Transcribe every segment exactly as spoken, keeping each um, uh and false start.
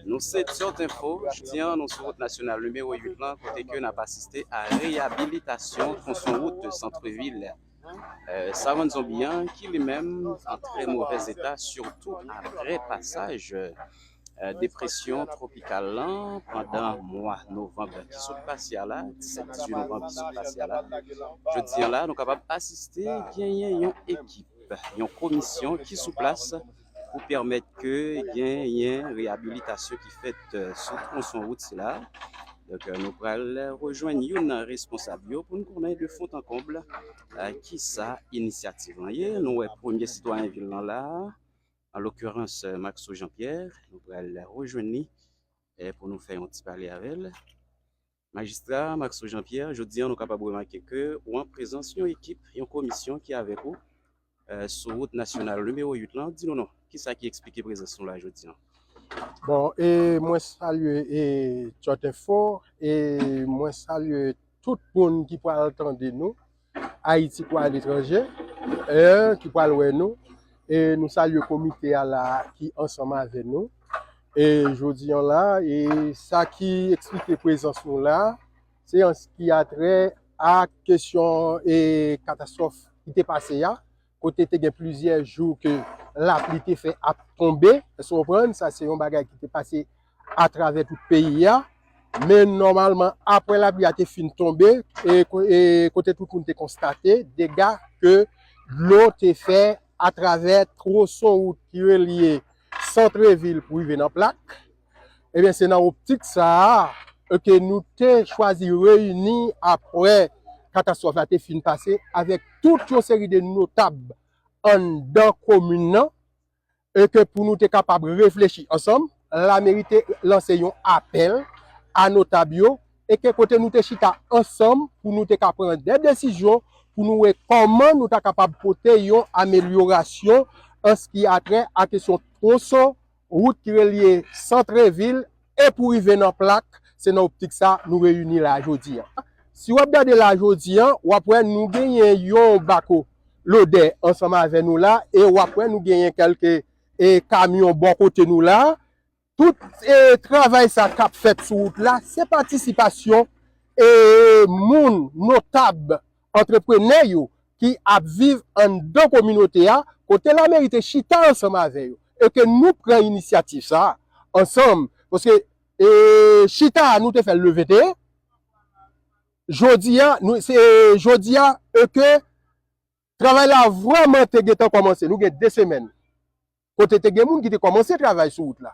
Nou se Tyòt Enfo, jodi a nou sou wout nasyonal nimewo uit lan, kote ke n ap asiste a reyabilitasyon tronson wout santrevil, eh, Savann Zonbi an, ki li menm an trè movèz eta, sitou apre pasaj, eh, depresyon twopikal lan pandan mwa novanm ki sot pase a la, disèt, dizuit novanm ki sot pase a la. Jodi a la, nou kapab asiste genyen yon ekip, yon komisyon ki sou plas pou pèmèt ke genyen reyabilitasyon ki fèt, eh, sou tronson wout sila. Donk, eh, nou pral rejwenn youn nan responsab yo pou n konnen de fon an konb, eh, kisa inisyativ lan ye. Nou wè premye sitwayen vil lan la, an lokirans, eh, Maxo Jean Pierre. Nou pral rejwenn li, eh, pou nou fè yon ti pale avè l. Majistra Maxo Jean Pierre, jodi a nou kapab remake ke ou an prezans yon ekip, yon komisyon ki avèk ou, eh, sou wout nasyonal nimewo uit lan. Di nou non, kisa ki eksplike prezans nou la jodi a? Bon, e mwen salye e Tyòt Enfo, e mwen salye tout moun ki pral tande nou, Ayiti kou aletranje, e ki pral wè nou. E nou salye komite a la ki ansanm avè nou. E jodi a la, e sa ki eksplike prezans nou la, se an sa ki a trè a kesyon e katastwòf ki te pase a, kote te gen plizyè jou ke lapli te fè ap tonbe. Èske w konprann? Sa se yon bagay ki te pase atravè tout peyi a. Men nòmalman, apre lapli a te fin tonbe, e ko-, e kote tout moun te konstate dega ke dlo te fè atravè twoson wout ki relye santrevil pou rive nan Plak, ebyen, se nan optik sa a, e, ke nou te chwazi reyini apre katastwòf la te fin pase avèk tout yon seri de notab anndan komin nan, e ke pou nou te kapab reflechi ansanm, lameri te lanse yon apèl a notab yo, e ke kote nou te chita ansanm pou nou te ka pran de desizyon, pou nou wè kòman nou ta kapab pote yon amelyorasyon an sa ki a trè a kesyon twoson wout ki relye santrevil e pou rive nan Plak. Se nan optik sa nou reyini la jodi a. Si w ap gade la jodi a, w ap wè nou genyen yon bako lodè ansanm avè nou la, e w ap wè nou genyen kèlke, e, kamyon bò kote nou la. Tout, e, travay sa k ap fèt sou wout la, se patisipasyon, e, moun, notab, antreprenè yo ki ap viv anndan kominote a, kote lameri te chita ansanm avè yo, e ke nou pran inisyativ sa a ansanm, paske, e, chita a nou te fè l le venteyen, jodi a, nou, se, jodi a, e ke travay la vrèman te gentan kòmanse, nou gen de semèn. Kote te gen moun ki te kòmanse travay sou wout la.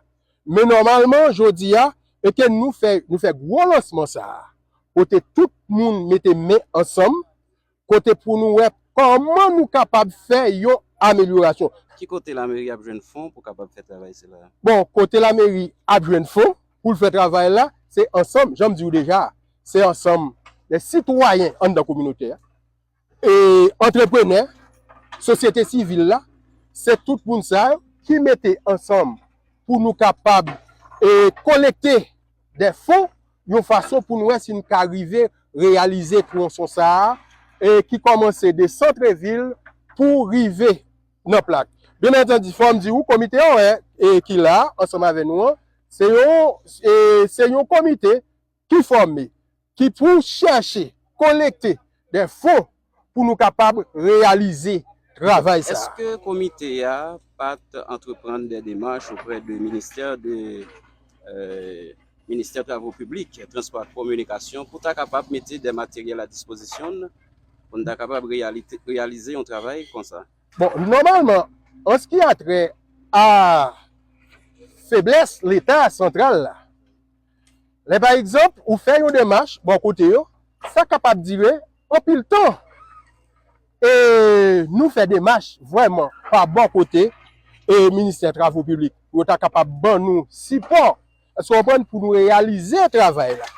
Men nòmalman, jodi a, e ke nou fè, nou fè gwo lansman sa a. Kote tout moun mete men ansanm, kote pou nou wè kòman nou kapab fè yon amelyorasyon. Ki kote lameri ap jwenn fon pou kapab fè travay sila? Bon, kote lameri ap jwenn fon pou l fè travay la, se ansanm, jan m di w deja, se ansanm de sitwayen anndan kominote a, e, antreprenè, sosyete sivil la, se tout moun sa yo ki mete ansanm pou nou kapab, e, kolekte de fon yon fason pou nou wè si nou ka rive reyalize tronson sa a, e, ki kòmanse de santrevil pou rive nan Plak. Byen antandi, fò m di w, komite an, e, ki la ansanm avè nou an, se yon, e, se yon komite ki fòme, ki pou chèche kolekte de fon pou nou kapab reyalize travay sa a. Èske komite a pa t antreprann de demach oprè de ministè de, euh, ministè travo piblik, transpò ak kominikasyon pou ta kapab mete de materyèl a dispozisyon n, pou n ta kapab reyalite, reyalize yon travay konsa? Bon, nòmalman, an sa ki a trè a feblès Leta santral la, lè pa egzanp, ou fè yon demach bò kote yo, sa kapab dire anpil tan. E nou fè demach vrèman pa bò kote e ministè travo piblik pou yo ta kapab ban nou sipò, èske w konprann, pou nou reyalize travay la.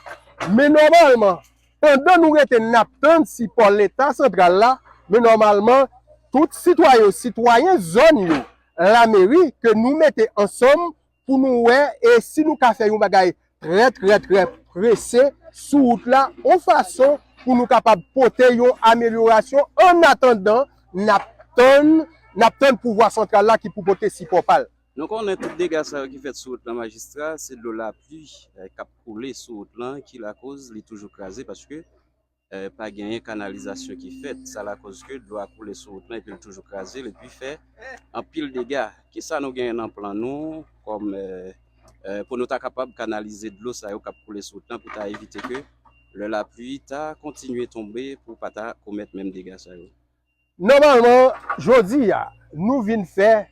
Men nòmalman, pandan nou rete n ap tann sipò Leta santral la, men nòmalman, tout sitwayen, sitwayen zòn yo, lameri, ke nou mete ansanm pou nou wè e si nou ka fè yon bagay trè, trè, trè prese sou wout la, yon fason pou nou kapab pote yon amelyorasyon. Annatandan, n ap tann, n ap tann pouvwa santral la ki pou pote sipò pa l. Nou konnen tout dega sa yo ki fèt sou wout lan, majistra, se dlo lapli, eh, k ap koule sou wout lan ki lakoz li toujou kraze, paske, eh, pa genyen kanalizasyon ki fèt. Sa lakoz ke dlo a koule sou wout lan epi l toujou kraze l epi fè anpil dega. Kisa nou genyen nan plan nou kòm, eh, eh, pou nou ta kapab kanalize dlo sa yo k ap koule sou wout lan pou ta evite ke lè lapli ta kontinye tonbe pou pa ta komèt menm dega sa yo? Nòmalman, jodi a, nou vin fè,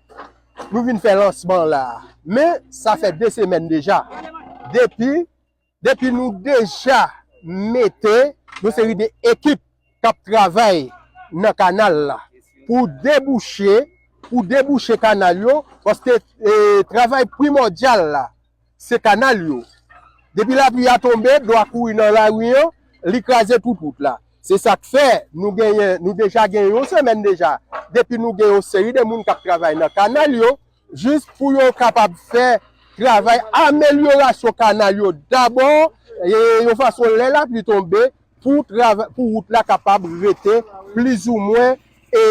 nou vin fè lansman la. Men, sa fè de semèn deja. Depi, depi nou deja mete yon seri de ekip k ap travay nan kanal la pou debouche, pou debouche kanal yo, paske, eh, travay primòdyal la, se kanal yo. Depi lapli a tonbe, dlo a kouri nan lari an, li kraze tout wout la. Se sa k fè nou genyen, nou deja gen yon semèn deja, depi nou gen yon seri de moun k ap travay nan kanal yo, jis pou yo kapab fè travay amelyorasyon kanal yo dabò, e yon fason lè lapli tonbe, pou trava-, pou wout la kapab rete plizoumwen e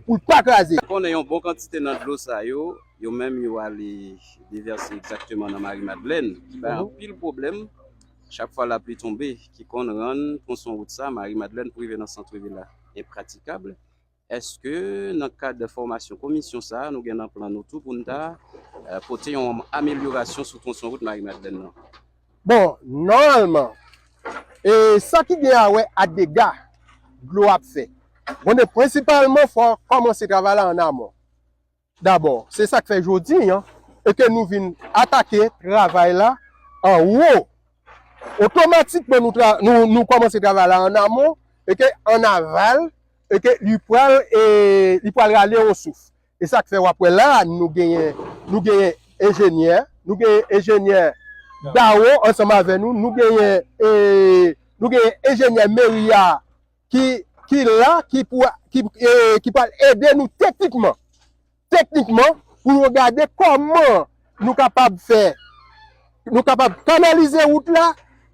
pou l pa kraze. Konnen yon bon kantite nan dlo sa yo, yo menm yo ale devèse egzakteman nan Mari Madlèn, ki bay anpil pwoblèm. Chak fwa lapli tonbe, ki konn rann tronson wout sa, Mari Madlèn pou rive nan santvil la, enpratikab. Èske nan kad fòmasyon komisyon sa a, nou gen nan plan nou tou pou n ta, eh, pote yon amelyorasyon sou tronson wout Mari Madlèn nan? Bon, nòmalman, e sa ki gen a wè a dega dlo ap fè, konnen prensipalman fò kòmanse travay la an amon. Dabò, se sa k fè jodi an, e ke nou vin atake travay la anwo. Otomatikman, nou tra-, nou, nou kòmanse travay la an amon, e ke an aval, e ke li pral, e, li pral rale yon souf. E sa k fè w ap wè la, nou genyen, nou genyen enjenyè, nou genyen enjenyè Dawo ansanm avè nou, nou genyen, e, nou genyen enjenyè meri a ki, ki la, ki pou, ki, e, ki pral ede nou teknikman. Teknikman, pou nou gade kòman nou kapab fè, nou kapab kanalize wout la,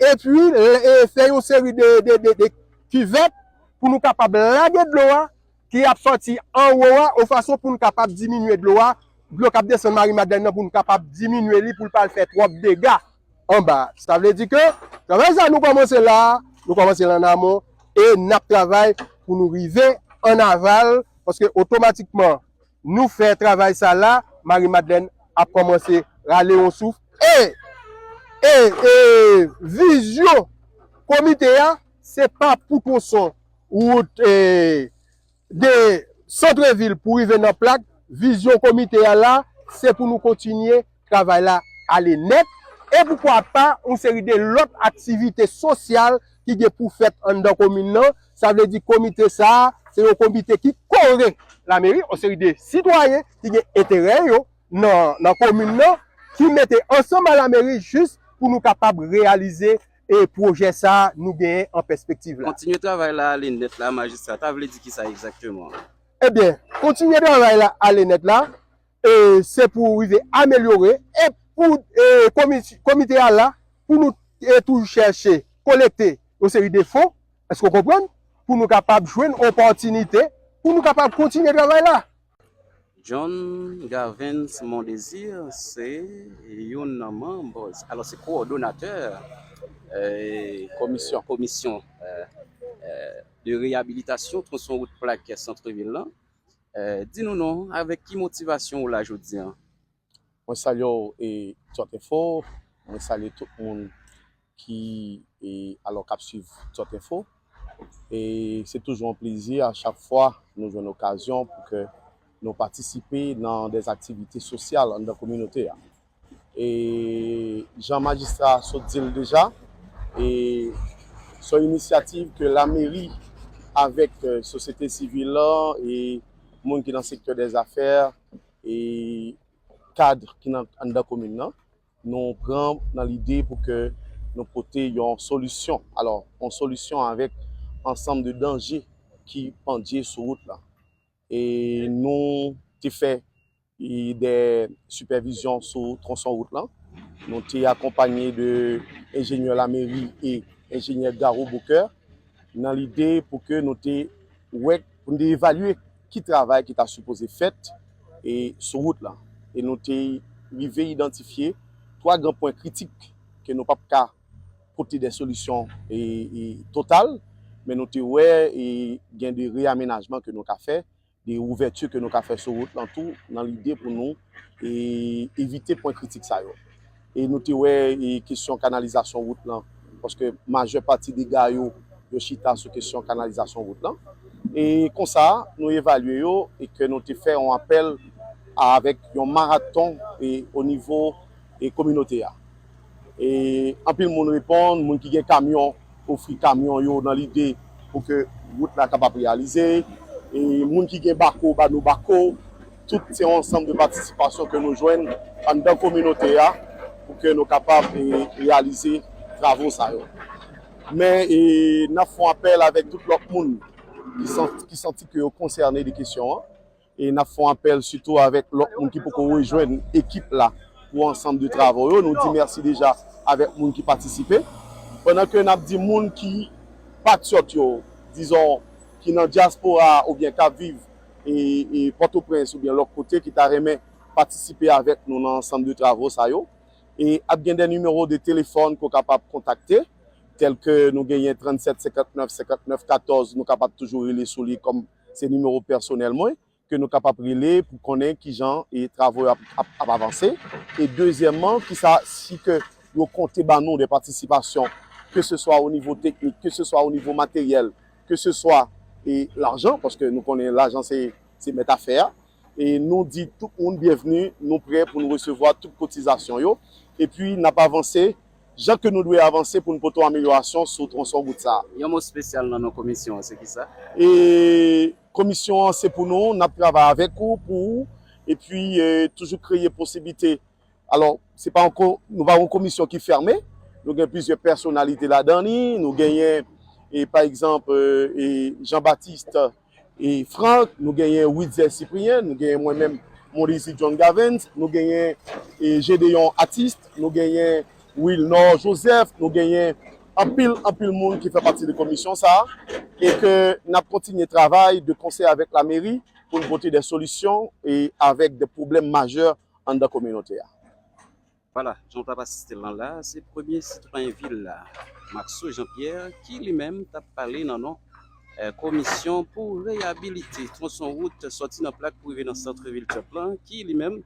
epi, e, fè yon seri de, de, de, de kivèt pou nou kapab lage dlo a, ki ap sòti anwo a, yon fason pou nou kapab diminye dlo a, dlo k ap desann Mari Madlèn nan, pou nou kapab diminye li, pou l pa al fè twòp dega anba. Sa vle di ke travay sa nou kòmanse la, nou kòmanse l an amon, e n ap travay pou nou rive an aval, paske otomatikman nou fè travay sa la, Mari Madlèn ap kòmanse rale yon souf. E, e, e vizyon komite a, se pa pou tronson wout, e, de santrevil pou rive nan plak, vizyon komite a la, se pou nou kontinye travay la ale nèt, e poukwa pa yon seri de lòt aktivite sosyal ki gen pou fèt anndan komin nan. Sa vle di komite sa a, se yon komite ki kore lameri, yon seri de sitwayen ki gen enterè yo nan, nan komin nan, ki mete ansanm a lameri jis pou nou kapab reyalize e pwojè sa a nou genyen an pèspektiv la. Kontinye travay la ale nèt la, majistra, ta vle di kisa egzakteman? Ebyen, kontinye travay la ale nèt la, e se pou rive amelyore, e pou, e komi-, komite a la, pou nou, e toujou chèche kolekte yon seri de fon, èske w konprann? Pou nou kapab jwenn opòtinite, pou nou kapab kontinye travay la. John Gavens Mondésir se youn nan manm, alò, se kowòdonatè, eh, komisyon, komisyon, eh, eh, de reyabilitasyon tronson wout plak santrevil lan. Eh, di nou non, avèk ki motivasyon ou la jodi an? Mwen salye w, e, Tòt Enfo. Mwen salye tout moun ki, e, alò, k ap swiv Tòt Enfo. E se toujou yon plezi a chak fwa nou jwenn okazyon pou ke nou patisipe nan dè aktivite sosyal anndan kominote a. E jan majistra sot di l deja, e se yon inisyativ ke lameri avèk, e, sosyete sivil lan e moun ki nan sektè dè zafè e kad ki nan, anndan komin nan, nou pran nan lide pou ke nou pote yon solisyon. Alò, yon solisyon avèk ansanm de danje ki pandye sou wout lan. E nou te fè, e, de sipèvizyon sou tronson wout lan. Nou te akonpanye de enjenyè lameri e enjenyè Garo Booker nan lide pou ke nou te wè, pou nou te evalye ki travay ki ta sipoze fèt e sou wout lan. E nou te rive idantifye twa gran pwen kritik ke nou p ap ka pote de solisyon e, e total, men nou te wè e gen de reyamenajman ke nou ka fè, de ouvèti ke nou ka fè sou wout lan tou, nan lide pou nou e, evite pwen kritik sa yo. E nou te wè e kesyon kanalizasyon wout lan, paske majè pati dega yo, yo chita sou kesyon kanalizasyon wout lan. E konsa, nou evalye yo e ke nou te fè yon apèl avèk yon maraton e o nivo e kominote a. E anpil moun reponn, moun ki gen kamyon, ofri kamyon yo nan lide pou ke wout la kapab reyalize. E moun ki gen bako, ba nou bako. Tout se yon ansanm de patisipasyon ke nou jwenn anndan kominote a pou ke nou kapab e, reyalize travo sa yo. Men e, n ap fè yon apèl avèk tout lòt moun ki san-, ki santi ke yo konsène de kesyon an. E n ap fè yon apèl sitou avèk lòt moun ki poko rejwenn ekip la pou ansanm de travo yo. Nou di mèsi deja avèk moun ki patisipe. Pandan ke n ap di moun ki patriyòt yo, dizon, ki nan dyaspora oubyen k ap viv e, e Pòtoprens oubyen lòt kote ki ta renmen patisipe avèk nou nan ansanm de travo sa yo. E ap gen de nimewo de telefòn ke w kapab kontakte, tèl ke nou genyen trannsèt senkantnèf senkantnèf katòz, nou kapab toujou rele sou li kòm se nimewo pèsonèl mwen, ke nou kapab rele pou konnen kijan e travo yo ap, ap, ap avanse. E dezyèmman, kisa si ke yo konte ban nou de patisipasyon, ke se swa o nivo teknik, ke se swa o nivo materyèl, ke se swa e lajan, paske nou konnen lajan se, se mèt afè a. E nou di tout moun byenvni, nou prè pou nou resevwa tout kotizasyon yo. Epi n ap avanse jan ke nou dwe avanse pou n pote yon amelyorasyon sou twonson wout sa a. Yon mo espesyal nan non komisyon an, se kisa? E komisyon an se pou nou, n ap travay avèk ou, pou ou, epi e, toujou kreye posiblite. Alò, se pa yon ko-, nou pa yon komisyon ki fèmen, nou gen plizyè pèsonalite ladan li, nou genyen, e, pa egzanp, e, e, Jean Baptiste e Franck, nou genyen Witzer Cyprien, nou genyen mwen menm, Monlezi John Gavens, nou genyen e Gédéon Artiste, nou genyen Wilnor Joseph, nou genyen anpil, anpil moun ki fè pati de komisyon sa a, e ke n ap kontinye travay de konsè avèk lameri pou n pote de solisyon e avèk de pwoblèm majè anndan kominote a. Vwala, jan w t ap asiste l lan la, se premye sitwayen vil la, Maxo Jean Pierre, ki li menm t ap pale nan non, eh, komisyon pou reyabilite twonson wout sòti nan plak pou rive nan sant vil Tchòt lan, ki li menm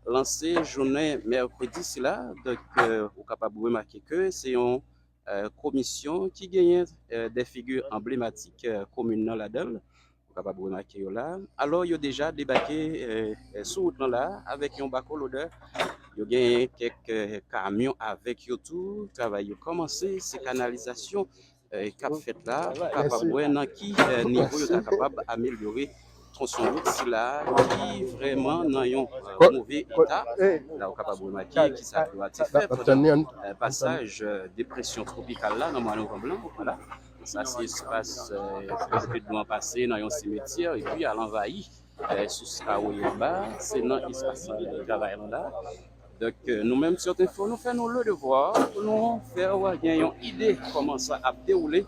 lanse jounen mèkredi sila. Donk, eh, ou kapab remake ke se yon eh, komisyon ki genyen, eh, de figi anblematik, eh, komin nan ladan l. Ou kapab remake yo la. Alò, yo deja debake, eh, eh, sou wout lan la, avèk yon bako lodè. Yo genyen kèk, eh, kamyon avèk yo tou. Travay yo kòmanse, se kanalizasyon, eh, k ap fèt la. Ou kapab wè nan ki, eh, nivo yo ta kapab amelyore twonson wout sila ki vrèman nan yon, eh, move eta. La, ou kapab remake kisa dlo a te fè pandan, eh, pasaj, eh, depresyon twopikal la nan mwa novanm lan. Vwala. Sa se espas, eh, kote dlo an pase nan yon simetyè epi al anvayi, eh, sous kawo yo anba. Se nan espas travay lan la. Donk, eh, nou menm, Tchòt Enfo, nou fè nou le devwa pou nou fè w gen yon ide kòman sa ap dewoule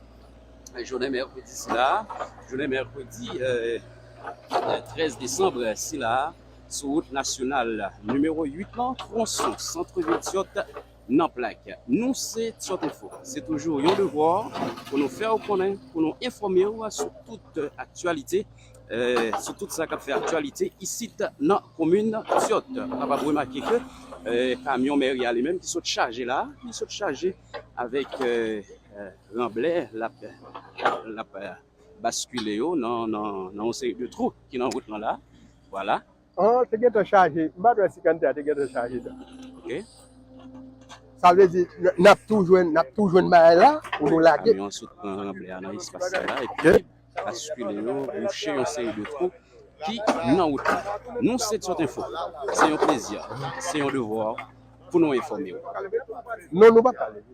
jounen mèkredi sila, jounen mèkredi, eh, eh, trèz desanm sila, sou wout nasyonal nimewo uit lan, twonson sant vil Tchòt nan plak. Nou se Tchòt Enfo. Se toujou yon devwa pou nou fè w konnen, pou nou enfòme w sou tout aktyalite, eh, sou tout sa k ap fè aktyalite isit nan komin Tchòt. Ou kapab remake ke, eh, kamyon mèri a li menm ki sot chaje la, li sot chaje avèk, eh, eh, ranblè, l ap, l ap, eh, baskile yo nan, nan, nan yon seri de twou ki nan wout lan la. Vwala. An, te gentan chaje. M pa t wè si kantè a te gentan chaje tou. Ok. Sa vle di, n, n ap tou jwenn, n ap tou jwenn bagay la pou nou lage. Kamyon sot pran ranblè a nan espas sa la, epi baskile yo, bouche yon seri de twou ki nan wout la. Nou se Tchòt Enfo. Se yon plezi, se yon devwa pou nou enfòme w. Non, nou pa pale.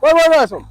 Wè, wè, wè, son.